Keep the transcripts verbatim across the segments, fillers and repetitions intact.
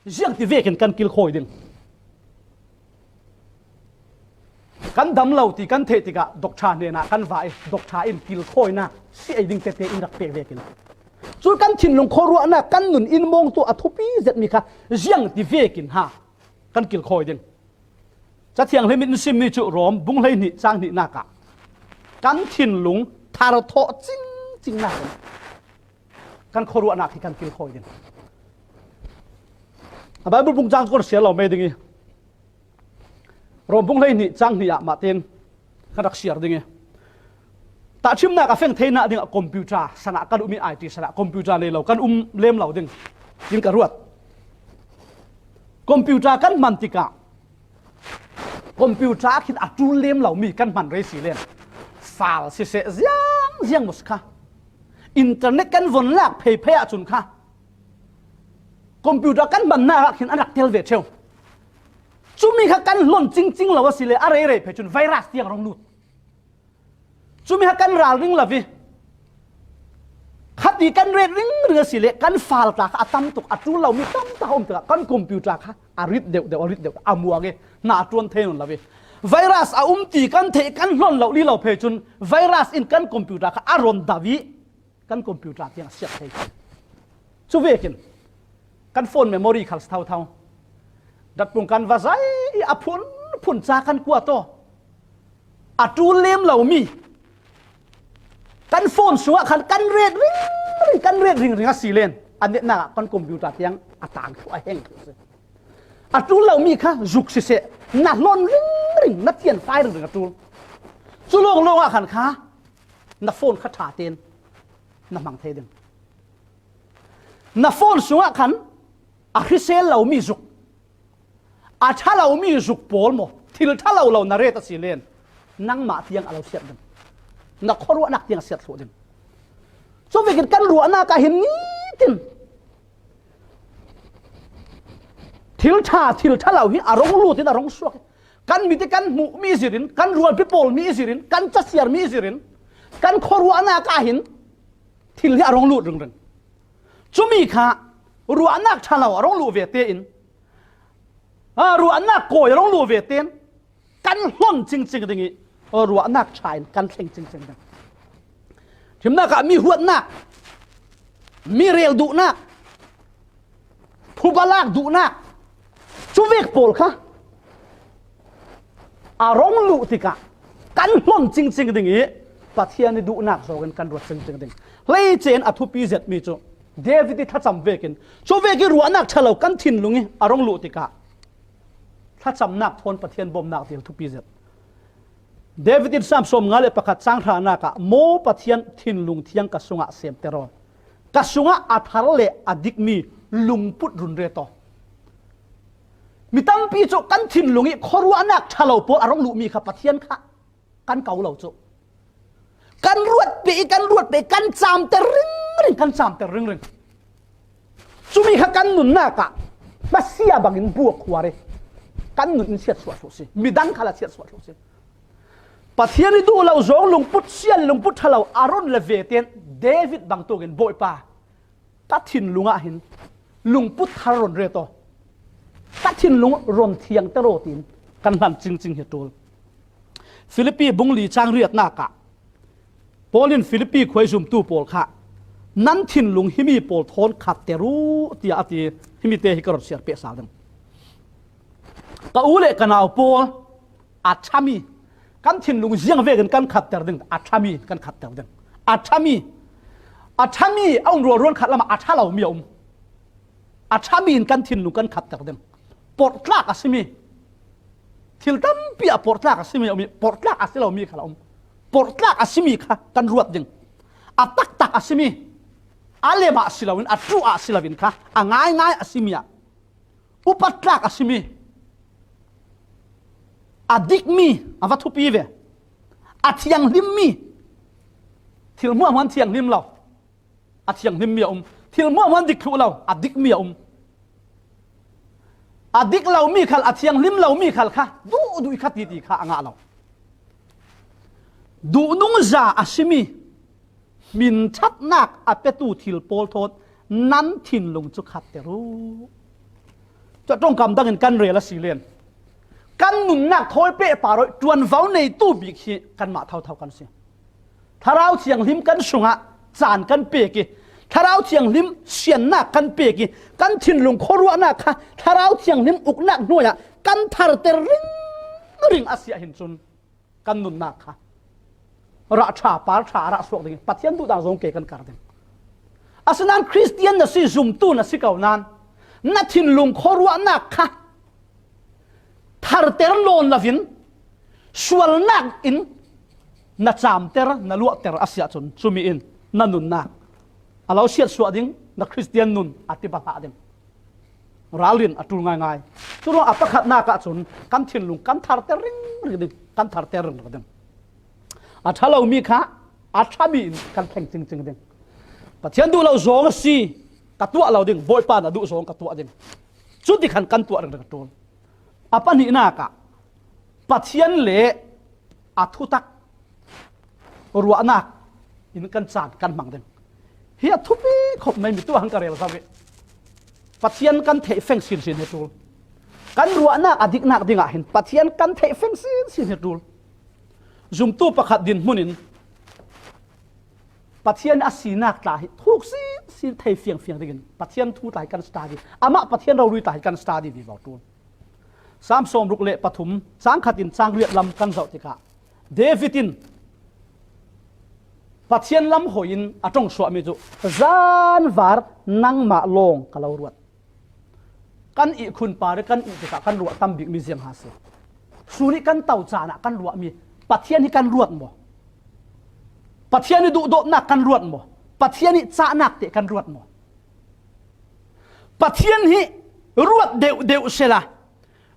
Ziang ti vekin kan kilkhawi ding? Kan dam lo ti kan theih tikah doctor hnenah kan va i, doctor in kilkhawinak si ei ding tete in rak pek vekin, cu kan thinlung khuaruahnak, kan nun in mawngtu a thupi zetmi kha ziang ti vekin ha kan kilkhawi ding? Cathianghlim in simmi cu Rom bung hleihnih cang hnihnak ah kan thinlung thar thawh cingcingnak in kan khuaruahnak hi kan kilkhawi ding. A Bible bung cang kor siar lo mei ding i, Rom bung hleihnih cang hnih ah mah tein kan rak siar ding i, tahṭhimnak a feng theinak dingah computer sangah kan um i, I T sangah computer nei lo kan um lem lo ding in ka ruat. Computer kan hman tikah computer ah khin a ṭul lem lomi kan hman rei si len, file siseh ziang ziang maw si kha, internet kan von lak pheiphei ahcun kha computer kan hmannak ah khin an rak tel ve ṭheu. Cumi kha kan hlon cingcing lo a si le a rei rei phei cun virus tiang a rung lut. Cumi kha kan ralring lo i, khati kan ret ringring a si le kan file tla kha a tam tuk, a ṭul lomi tam tak a um tikah kan computer kha a rit deuh deuh, a rit deuh, a muang i hna a ṭuan thei nawn lo i, virus a um ti kan theih, kan hlon lo li lo phei cun virus in kan computer kha a ron do i kan computer tiang a siat thei. Cu vekin kan phone memory khal si thotho. Datpung kan va zai i a phunphun ca kan kuat aw. A ṭul lem lomi kan phone sungah khan kan ret ringring, kan ret ringring a si len a netnak ah kan computer tiang a tang thluh, a heng thluh a si. A ṭul lomi kha zuk siseh, na hlon ringring, na thianfai ringring a ṭul. Cu lawnglawng ah khan kha na phone kha ṭha tein na hmang thei ding. Na phone sungah khan a hrisel lomi zuk, a ṭha lomi zuk pawl maw, thil ṭha lo lo na ret a si len nangmah tiang a lo siat ding, na khuaruahnak tiang a siat thluh ding. Cu vekin kan ruahnak ah hin nitin thil ṭha, thil ṭha lo hi a rung lut in a rung suak i, kan mit i kan hmuhmi zirin, kan rualpi pawlmi zirin, kan casiarmi zirin kan khuaruahnak ah hin thil hi a rung lut ringring. Cumi kha ruahnak ṭha lo a rung luh ve tein, aa, ruahnak kawi a rung luh ve tein kan hlon cingcing ding i, aa, ruahnak ṭha in kan thleng cingcing ding. Ṭhimnak ah mi huatnak, mi rel duhnak, phuba lak duhnak, cu vek pawl kha a rung luh tikah kan hlon cingcing ding i Pathian i duhnak zawng in kan ruat cingcing ding. Hleice in a thupi zetmi cu David i thlacam vekin, cu vek i ruahnak ṭha lo kan thinlung i a rung luh tikah thlacamnak thawn Pathian bawmnak dil thupi zet. David in Salm sawmnga le pakhat cang hranak ah, Maw Pathian, thinlung thiang ka sungah semter aw. Ka sungah a thar le a dikmi lungput run ret aw. Mi tampi cu kan thinlung i khuaruahnak ṭha lo pawl a rung luhmi kha Pathian kha kan ko lo cu. Kan ruat pei, kan ruat pei, kan camter ringring, kan camter ringring. Cumi kha kan nunnak ah hmasia bangin buak khuar i kan nun in siatsuah thluh si, midang khal a siatsuah thluh si. Pathian i duh lo zawng lungput sia le lungput ṭha lo a run le ve tein David bangtuk in, Bawipa, ka thinlung ah hin lungput thar run ret aw, ka thinlung run thiangter aw, tiin kan hlan cingcing hi a ṭul. Filipi bung li cang riatnak ah Paul in Filipi khuai zumtu pawl kha, Nan thinlung himi pawl thawn khatter uh, tiah a ti. Himi te hi ka run siar peh sal ding. Ka u le ka nau pawl, a ṭhami, kan thinlung ziang vekin kan khatter ding, a ṭhami kan khatter ding. A ṭhami, a ṭhami a um rualrual, khat lamah a ṭha lomi a um. A ṭhami in kan thinlung kan khatter ding. Porhtlak a simi, thil tampi ah porhtlak a simi a um i, porhtlak a si lomi khal a um. Porhtlak a simi kha kan ruat ding. A taktak a simi, a lem ah si loin, a ṭuh ah si loin kha, a ngaingai a simi ah, upat tlak a simi, a dikmi, a va thupi ve, a thianghlimmi, thil hmuahhmuah thianghlim lo, a thianghlimmi a um. Thil hmuahhmuah dik thluh lo, a dikmi a um. A dik lomi khal, a thianghlim lomi khal kha duhduh i kha titi kha a ngah lo. Duhnungza a simi, hminṭhatnak a petu thil pawl thawn nan thinlung cu khatter uh. Tua ṭawngkam dangin kan rel a si len, kan nunnak thawi pehpar hoih ṭuanvo neitu bik hi kanmah thotho kan si. Thlarau Thianghlim kan sungah caan kan pek i, Thlarau Thianghlim siannak kan pek i, kan thinlung khuaruahnak kha Thlarau Thianghlim uknak hnuaiah kan tharter ringring a si ahhin cun kan nunnak kha rah ṭha, par ṭha a rah suak ding i Pathian duhdan zong ke kan kar ding. Asinain Khristian na si, zumtu na si ko nan, na thinlung khuaruahnak kha tharter nawn loin sualnak in na camter, na luahter a si ahcun, cumi in na nunnak a lo siatsuah ding, na Khristian nun a ti pahlah ding. Ralrin a ṭul ngaingai. Curuang a pakhatnak ahcun kan thinlung kan tharter ringring ding, kan tharter ringring ding. A ṭha lomi kha a ṭhami in kan thleng cingcing ding. Pathian duh lo zong a si, ka tuah lo ding, Bawipa na duh zong ka tuah ding. Cuti khan kan tuah ringring a ṭul. A pahnihnak ah Pathian le a thutak ruahnak in kan caan kan hmang ding. Hi a thupi khop mai mi tu hang ka rel zo i, Pathian kan theih feng sinsin hi ṭul. Kan ruahnak a diknak dingah hin Pathian kan theih feng sinsin hi ṭul. Zumtu pakhat dinhmun in Pathian a sinak tla hi thuk sinsin thei fiangfiang dingin Pathian thu tla hi kan study, amah Pathian rori tla hi kan study vivo ṭul. Sam sawmruk le pathum, cang khat in cang riat lam kan zoh tikah David in Pathian lam hoi in a ṭongsuahmi cu, "Zanvar nangmah lawng ka lo ruat." Kan ihkhun par i kan ih tikah kan ruah tam bikmi ziang ha si. Sun i kan to caan ah kan ruahmi Pathian hi kan ruat maw? Pathian i duhdawtnak kan ruat maw? Pathian i cahnak te kan ruat maw? Pathian hi ruat deuhdeuh sela,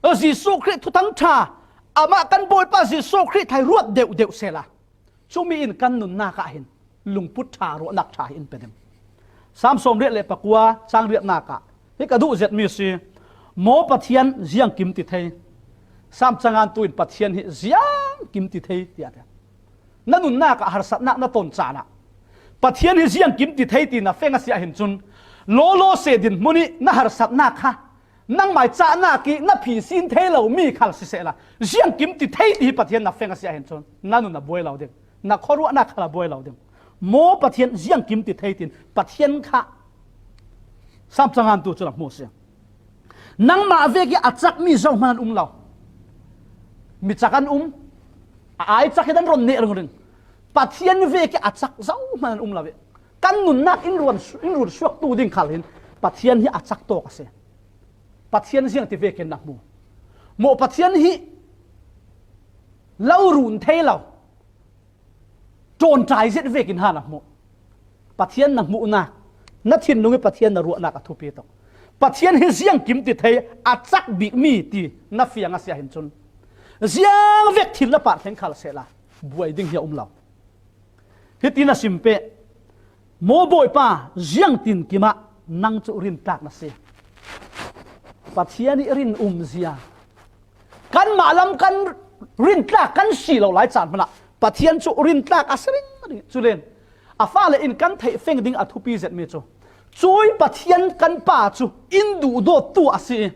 Jesuh Khrih thuthang ṭha, amah kan Bawipa Jesuh Khrih thai ruat deuhdeuh sela, cumi in kan nunnak ah hin lungput ṭha, ruahnak ṭha hi in pe ding. Sam sawmriat le pakua cang riatnak ah hi ka duh zetmi si. Maw Pathian ziangkim ti thei. Sam cangantu in Pathian hi ziangkim ti thei tiah a ti. Na nunnak ah harsatnak na ton caan ah Pathian hi ziangkim ti thei ti na feng a si ahhin cun, lawlaw se dinhmun i na harsatnak kha nangmah i cahnak i na phisin thei lomi khal sisehla, ziangkim ti thei ti hi Pathian na feng a si ahhin cun na nun a buai lo ding, na khuaruahnak khal a buai lo ding. Maw Pathian ziangkim ti thei tin Pathian kha Sam cangantu cun a hmu a si. Nangmah vek i a cakmi zohman an um lo. Mi cak an um. A ai cak hi an ron neh ringring. Pathian vek i a cak zohman an um lo i, kan nunnak in ruan, in run suaktu ding khal hin Pathian hi a cak tawk a si. Pathian ziang ti vekin na hmu. Maw Pathian hi lo run thei lo, ṭawnṭai zet vekin ha na hmuh. Pathian na hmuhnak, na thinlung i Pathian na ruahnak a thupi tuk. Pathian hi ziangkim ti thei, a cak bikmi ti na fiang a si ahhin cun, ziang vek thil na pah thleng khal sehla, buai ding hi a um lo. Hiti na sim peh, maw Bawipa, ziangtin kimah nang cu rintlak na si. Pathian i rin umzia, kanmah lam kan rintlak kan si lo lai caan hmanah Pathian cu rintlak a si ringring. Culen a fale in kan theih feng ding a thupi zetmi cu, cui Pathian kan Pa cu in duhdawttu a si i,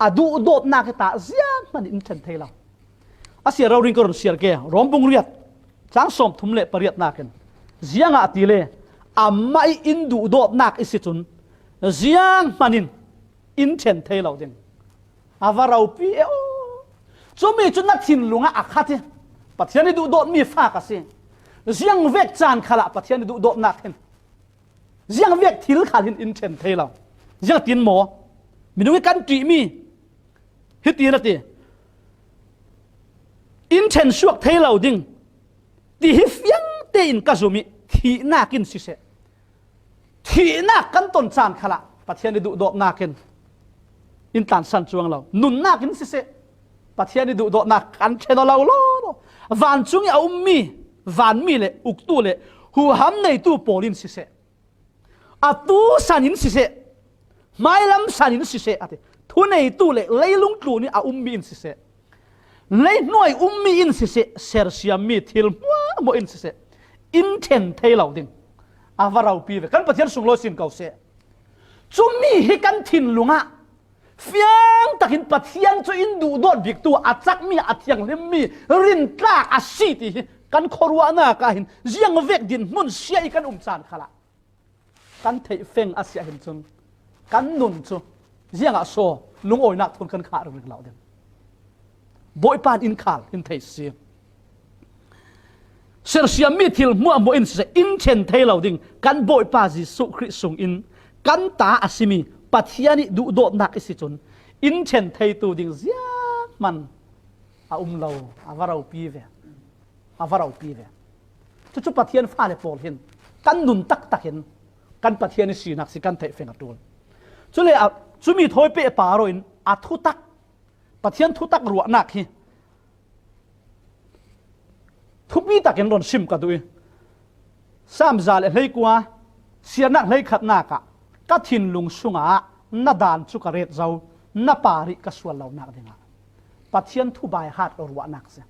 a duhdawtnak hi ta zianghman in in ṭhen thei lo. A siar rori in ka run siar ke, Rom bung riat, cang sawmthum le pariatnak in, ziangahtile amah i in duhdawtnak i si cun zianghman in in ṭhen thei lo ding. A va ropi e aw. Cumi cu na thinlung ah a khat i Pathian i duhdawtmi fa ka si. Ziang vek caan khalah Pathian i duhdawtnak hin ziang vek thil khal hin in ṭhen thei lo. Ziangtin maw? Minung i kan ṭihmi hiti na ti, in ṭhen suak thei lo ding ti hi fiang tein ka zum i, thihnak in siseh, thihnak kan ton caan khalah Pathian i duhdawtnak in in tlansan cuang lo. Nunnak in siseh, Pathian i duhdawtnak kan ṭhen aw lo law law. Vancung i a ummi vanmi le uktu le huham neitu pawl in siseh, atu san in siseh, hmailam san in siseh, a ti, thuneitu le leilung tlun i a ummi in siseh, leihnuai ummi in siseh, sersiammi thil hmuahhmuah in siseh, in ṭhen thei lo ding. A va ropi ve. Kan Pathian sunglawi sin ko seh. Cumi hi kan thinlung ah Fiang takin Pathian cu in duhdawt biktu a cakmi, a thianghlimmi rintlak a si ti hi kan khuaruahnak ah hin ziang vek dinhmun sia i kan um caan khalah kan theihfeng a si ahhin cun kan nun cu ziangah so lungawinak thun kan khah ringring lo ding. Bawipa in khal in thei si. Sersiammi thil hmuahhmuah in siseh, in ṭhen thei lo ding kan Bawipa Jesuh Khrih sungin kan ta a simi Pathian i duhdawtnak i si cun in ṭhen theitu ding zianghman a um lo, a va ropi ve, a va ropi ve. Cucu Pathian fale pawl hin kan nun taktak in kan Pathian i sinak si kan theihfeng a ṭul. Cule a, cumi thawi peh par in a thutak, Pathian thutak ruahnak hi thupi takin rawn sim ka duh i, Sam za le hleikua, siarnak hleikhatnak ah ka thinlung sungah na dan cu ka ret zo, na parih ka sual lonak dingah Pathian thu baihat ruahnak si.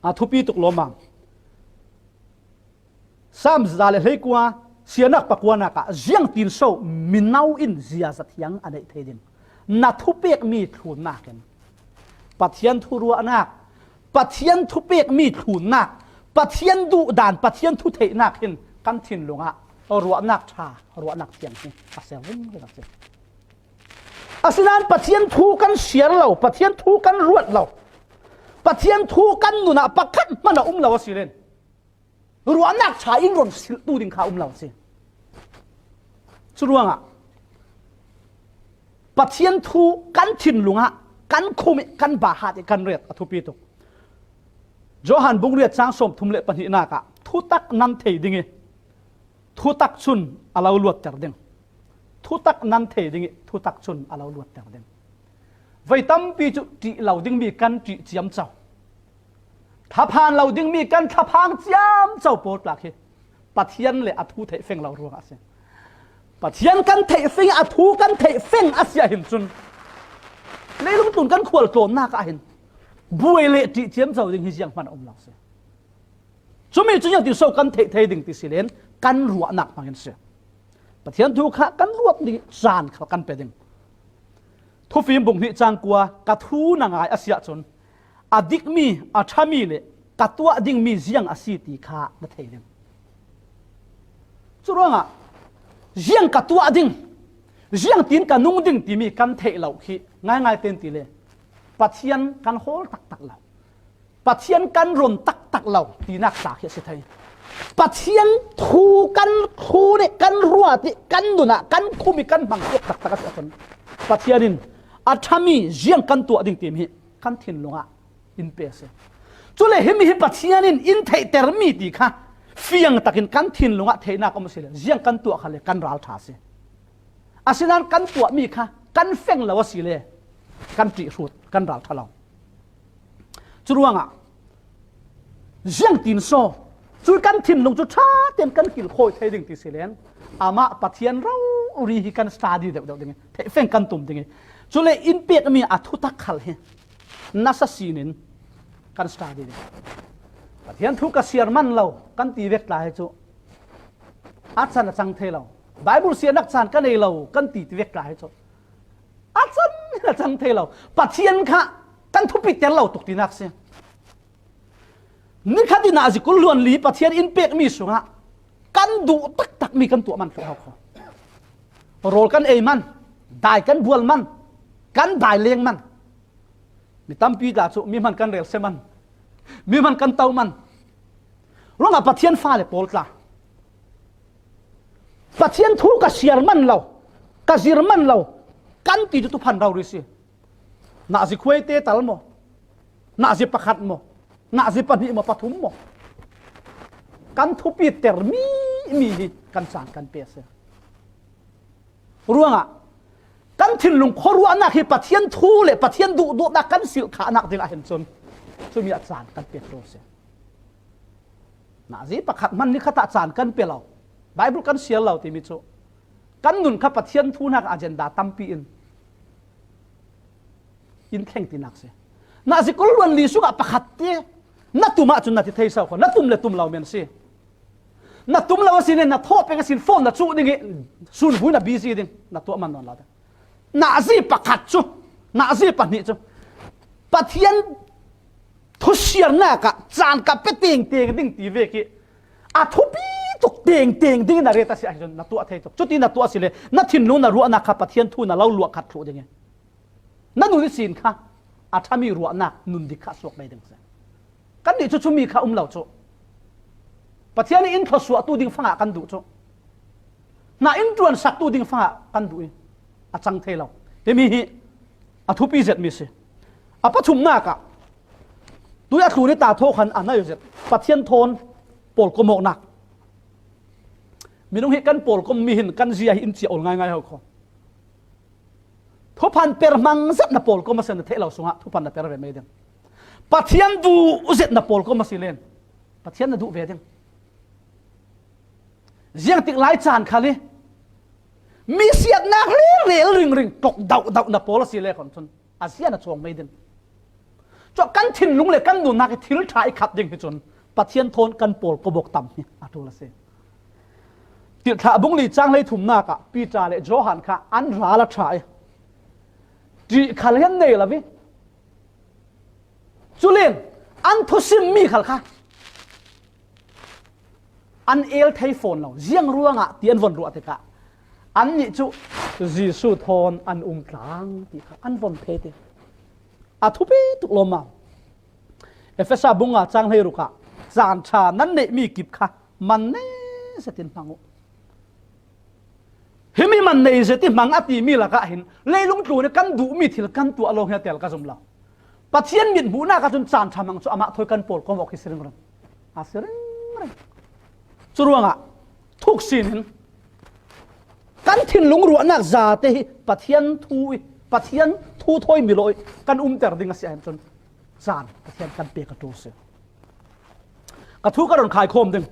A thupi tuk lawmmam. Sam za le hleikua, siarnak pakuanak ah ziangtin so mino in ziaza thiang a neih thei ding? Na thupekmi thlunnak in Pathian thu ruahnak, Pathian thupekmi thlunnak, Pathian duhdan, Pathian thu theihnak hin kan thinlung ah ruahnak ṭha, ruahnak thiang hi a ser ringring a si. Asinain Pathian thu kan siar lo, Pathian thu kan ruat lo, Pathian thu kan nun ah pakhat hmanh a um lo a si len ruahnak ṭha in rawn silhtu ding kha um lo a si. Curuangah Pathian thu kan thinlung ah, kan khum i, kan baihat i kan ret a thupi tuk. Johan bung riat cang sawmthum le pahnihnak ah thutak nan thei ding i, thutak cun a lo luatter ding. Thutak nan thei ding i, thutak cun a lo luatter ding. Voi tampi cu ṭih lo dingmi kan ṭih ciamco, thlaphan lo dingmi kan thlaphang ciamco pawl tlak hi Pathian le a thu theihfeng lo ruangah a si. Pathian kan theihfeng i, a thu kan theihfeng a si ahhin cun leilung tlun kan khual tlawnnak ah hin buai le ṭih ciamco ding hi zianghman a um lo a si. Cumi cu ziangtin so kan theih thei ding ti si len kan ruahnak hmangin si. Pathian thu kha kan ruat ding i caan khal kan pe ding. Thufim bung hnih cang kua, ka thu na ngai a si ahcun a dikmi, a ṭhami le ka tuah dingmi ziang a si ti kha na thei ding. Curuangah ziang ka tuah ding, ziangtin ka nung ding timi kan theih lo khi ngaingai ten ti le Pathian kan hawl taktak lo, Pathian kan ron taktak lo tinak ca khi a si thei. Pathian thu kan thlun i, kan ruat i, kan nun ah kan khum i, kan hmang piak taktak a si ahcun Pathian in a ṭhami ziang kan tuah ding timi hi kan thinlung ah in pe a si. Cule himi hi Pathian in in theihtermi ti kha fiang takin kan thinlung ah theihnak a um a si le ziang kan tuah kha le kan ralṭha a si. Asinain kan tuahmi kha kan feng lo a si le kan ṭih hrut, kan ralṭha lo. Curuangah ziangtin so cu kan thinlung cu ṭha tein kan kilkhawi thei ding ti si len amah Pathian rori hi kan study deuhdeuh ding i, theihfeng kan tum ding i, cule in pekmi a thutak khal hi nasa sinin kan study ding. Pathian thu ka siar man lo kan ti vek tla hi cu a can a cang thei lo. Bible siarnak caan ka nei lo kan ti ti vek tla hi cu a can a cang thei lo. Pathian kha kan thupiter lo tuk tinak si. Nikhat in ah zikul luan li Pathian in pekmi sungah kan duh taktakmi kan tuah man tluk hau kho. Rawl kan ei man, dai kan bual man, kan dai leng man. Mi tampi tla cu mi hman kan relse man, mi hman kan to man. Ruangah Pathian fale pawl tla, Pathian thu ka siar man lo, ka zir man lo kan ti cu tuphan rori si. Nah zi khuaite tal maw? Nah zi pakhat maw? Nah zi pahnih maw? Pathum maw? Kan thupiter mi mi hi kan caan kan pe a si. Ruangah kan thinlung khuaruahnak hi Pathian thu le Pathian duhdawtnak kan silh khahnak ding ahhin cun cumi ah caan kan pek ṭul a si. Nah zi pakhat hman nikhat ah caan kan pe lo, Bible kan siar lo timi cu kan nun kha Pathian thunak agenda tampi in in thleng tinak si. Nah zi kul luan li sungah pakhat te na tum ahcun na ti thei so kho, na tum le tum lo men si. Na tum lo a si le na thawh peng a sin phone na cuh ding i sunvui na busy ding, na tuah man nawn lo ding. Nazi pakhat cu, nazi pahnih cu Pathian thusiarnak ah caan ka pe tengteng ding ti vek hi a thupi tuk tengteng ding in a ret a si ahcun na tuah thei tuk. Cuti na tuah si le na thinlung na ruahnak kha Pathian thu na lo luah khat thluh ding i na nun ihsin kha a ṭhami ruahnak nun dik kha a suak ngei ding si. Kannih cu cumi kha um lo cu. Pathian in thluasuahtu ding fangah kan duh cu. Hna in ṭuansaktu ding fangah kan duh i a cang thei lo. Himi hi a thupi zetmi si. A pathumnak ah tui a tlun i ta thaw khan a nai zet Pathian thawn pawlkom awknak. Minung hi kan pawlkom mi hin kan zia hi in cia ol ngaingai ho kho. Thuphan per hmang zet na pawlkom a si na theih lo sungah thuphan na per ve mei ding. Pathian duh zet na pawlkom a si len Pathian na duh ve ding. Ziangtik lai caan khal i mi siatnak rel ringring tlok dauh dauh na pawl a si le khon cun a zia na chuang mei ding. Cun kan thinlung le kan nunnak i thil ṭha i khap ding hi cun Pathian thawn kan pawlkom awk tam hi a ṭul a si. Tirhthlah bung li cang hlei thumnak ah Piter le Johan kha an ral a ṭha i ṭih khal hi an nei lo i culen an thusimmi khal kha an el thei fawn lo. Ziang ruangah ti an von ruah tikah annih cu Jesuh thawn an um tlang ti kha an von thei ti. A thupi tuk lawmmam. Efesa bung nga cang hleiruk ah caan ṭha nan neihmi kip kha man nei zetin hmang uh. Himi man nei zet i hmang a timi lakah hin leilung tlun i kan duhmi thil kan tuah lo hi a tel ka zum lo. Pathian mithmuhnak ah cun caan ṭha hmang cu amah thawi kan pawlkom awk hi si ringring. A si ringring. Cu ruangah thuk sin in kan thinlung ruahnak zate hi Pathian thu i Pathian thu thawi mi lo i kan umter ding a si ahcun caan Pathian kan pek a ṭul si. Ka thu ka run khaikhawm ding.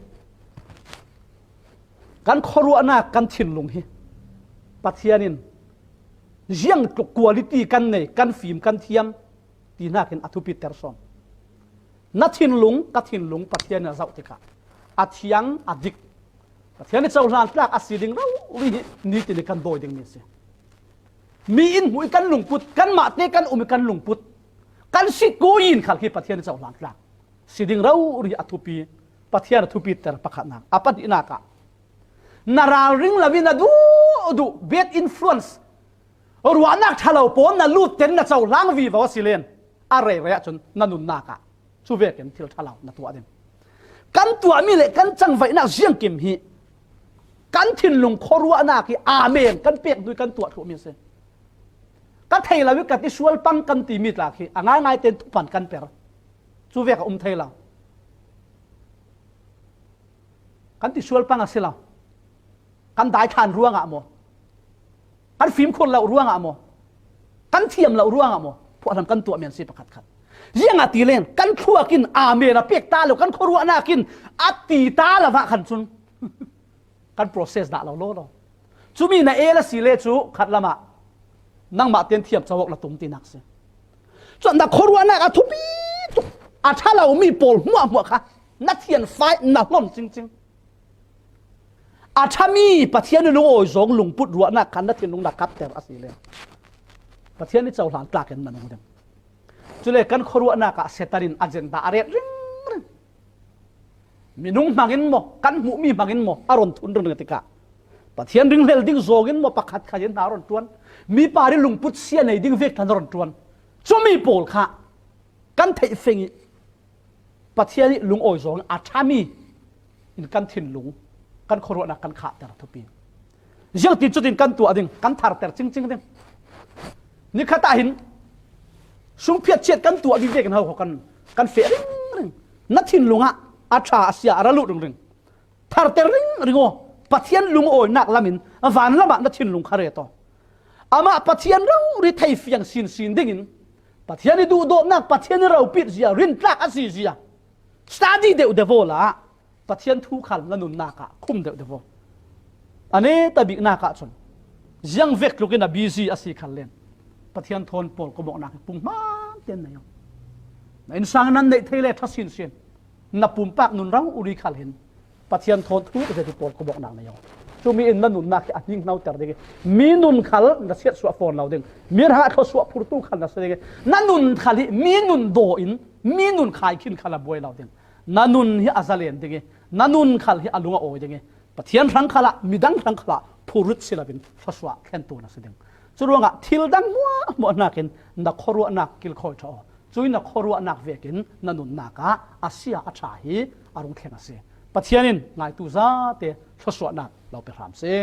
Kan khuaruahnak kan thinlung hi Pathian in ziang tluk quality kan nei, kan fim, kan thiam ti hnakin a thupiter sawn. Na thinlung, ka thinlung Pathian in a zoh tikah a thiang, a dik. Pathian i cohlan tlak a si ding rori hi nitin i kan dawi dingmi a si. Mi in hmuh i kan lungput, kanmah te kan um i kan lungput, kan si ko in khal khi Pathian i cohlan tlak si ding rori a thupi, Pathian a thupiter pakhatnak. A pahnihnak ah na ralring lo in na duh duh bad influence, ruahnak ṭha lo pawl na lut ten na cohlang vivo a si len a rei rei ahcun na nunnak ah cu vekin thil ṭha lo na tuah ding. Kan tuahmi le kan cangvaihnak ziangkim hi kan thinlung khuaruahnak hi amen kan pek hnu i kan tuah thluhmi a si. Ka thei lo i ka ti sual pang kan timi tlak hi a ngaingai tein thuphan kan per. Cu vek a um thei lo. Kan ti sual pang a si lo. Kan daithlan ruangah maw? Kan fimkhur loh ruangah maw? Kan thiam loh ruangah maw? Phuahhlam kan tuah men si pakhatkhat. Ziangahtile kan thluak in amen a pek ta lo, kan khuaruahnak in a ti ta lo ah khan cun kan process dah lo law law. Cumi na el a si le cu khat lamah nangmah tein thiam co awk na tum tinak si. Cun na khuaruahnak a thupi tuk a ṭha lomi pawl hmuahhmuah kha na thianfai na hlon cingcing. A ṭhami Pathian i lungawi zawng lungput ruahnak khan na thinlung na kapter a si le Pathian i cohlan tlak in na nung ding. Cule kan khuaruahnak ah Satan in agenda a ret ringring. Minung hmangin maw, kan hmuhmi hmangin maw, a ron thun ringring tikah Pathian ringhlel ding zawngin maw, pakhat khat in hna a ron ṭuan. Mipa ri lungput sia nei ding vek ṭhan a ron ṭuan. Cumi pawl kha kan theih feng i Pathian i lungawi zawng a ṭhami in kan thinlung, kan khuaruahnak kan khahter a thupi. Ziangtin cutin kan tuah ding, kan tharter cingcing ding. Nikhat ah hin sungphiat chiat kan tuah ding vekin ho kan, kan feh ringring. Na thinlung ah a ṭha a sia a ra luh ringring. Tharter ringring aw, Pathian lungawinak lamin van lamah na thinlung kha ret aw. Amah Pathian rori thei fiang sinsin dingin Pathian i duhdawtnak, Pathian i ropit zia, rintlak a si zia study deuh deuh aw la, Pathian thu khal na nunnak ah khum deuh deuh aw. A neta biknak ah cun ziang vek tlukin a busy a si khal len Pathian thawn pawlkom awknak hi pung hmaan tein na yau. Na innsang nan neih thei le ṭha sinsin na pumpak nun rori khal hin Pathian thawn thu ka zet i pawlkom awknak na yau. Tumi in na nunnak hi a hning nauter ding hi. Mi nun khal na siatsuah fawn lo ding. Mi rangah thluasuah phurtu khal na si ding hi. Na nun khal hi mi nun daw in, mi nun khai khin khal a buai lo ding. Na nun hi a zalen ding hi. Na nun khal hi a lung a awi ding hi. Pathian hrang khalah, midang hrang khalah phurrit si loin thluasuah thlentu na si ding. Curuangah thil dang hmuahhmuah nakin na khuaruahnak kilkhawi ṭha aw. Cuih na khuaruahnak vekin na nunnak ah a sia a ṭha hi a rung thleng a si. Pathian in ngaitu zate thluasuahnak lo pe hram si.